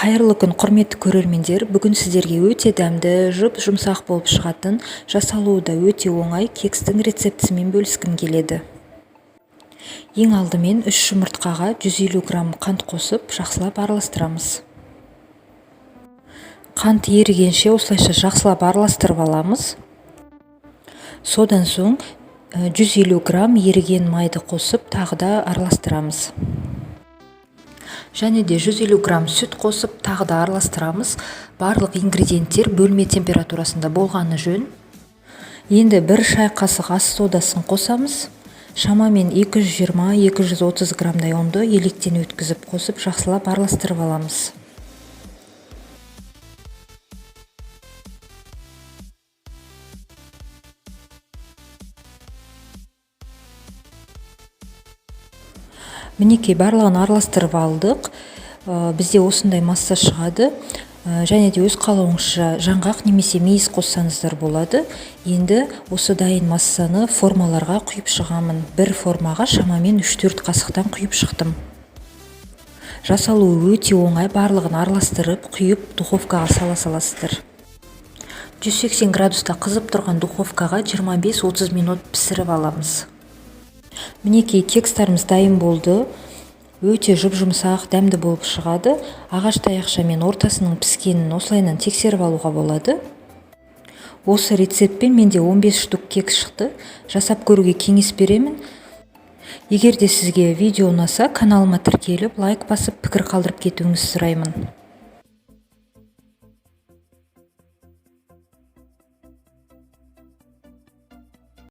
Қайырлы күн, құрметті көрермендер! Бүгін сіздерге өте дәмді, жұп-жұмсақ болып шығатын, жасалуы да өте оңай кекстің рецептісімен бөліскім келеді. Ең алдымен 3 жұмыртқаға 150 грамм қант қосып, жақсылап араластырамыз. Қант ерігенше осылайша жақсылап араластырып аламыз. Содан соң 150 грамм еріген майды қосып, тағы да араластырамыз. Және де 150 грамм сүт қосып, тағы да араластырамыз. Барлық ингредиенттер бөлме температурасында болғаны жөн. Енді 1 шай қасық ас содасын қосамыз. Шамамен 220-230 граммдай ұнды електен өткізіп қосып, жақсылап араластырып аламыз. Мінекей, барлығын араластырып алдық. Бізде осындай масса шығады. Және де өз қалауыңызша жаңғақ немесе мейіз қоссаңыздар болады. Енді осы дайын массаны формаларға құйып шығамын. Бір формаға шамамен 3-4 қасықтан құйып шықтым. Жасалуы өте оңай, барлығын араластырып, құйып, духовкаға сала саласыздар. 180 градуста қызып тұрған духовкаға 25-30 минут пісіріп аламыз. Мінекей, кекстарымыз дайын болды. Өте жұп-жұмсақ, дәмді болып шығады. Ағаш таяқшамен ортасының піскенін осылайынан тексеріп алуға болады. Осы рецептпен менде 15 штук кекс шықты. Жасап көруге кеңес беремін. Егер де сізге видео ұнаса, каналыма тіркеліп, лайк басып, пікір қалдырып кетуіңізді сұраймын.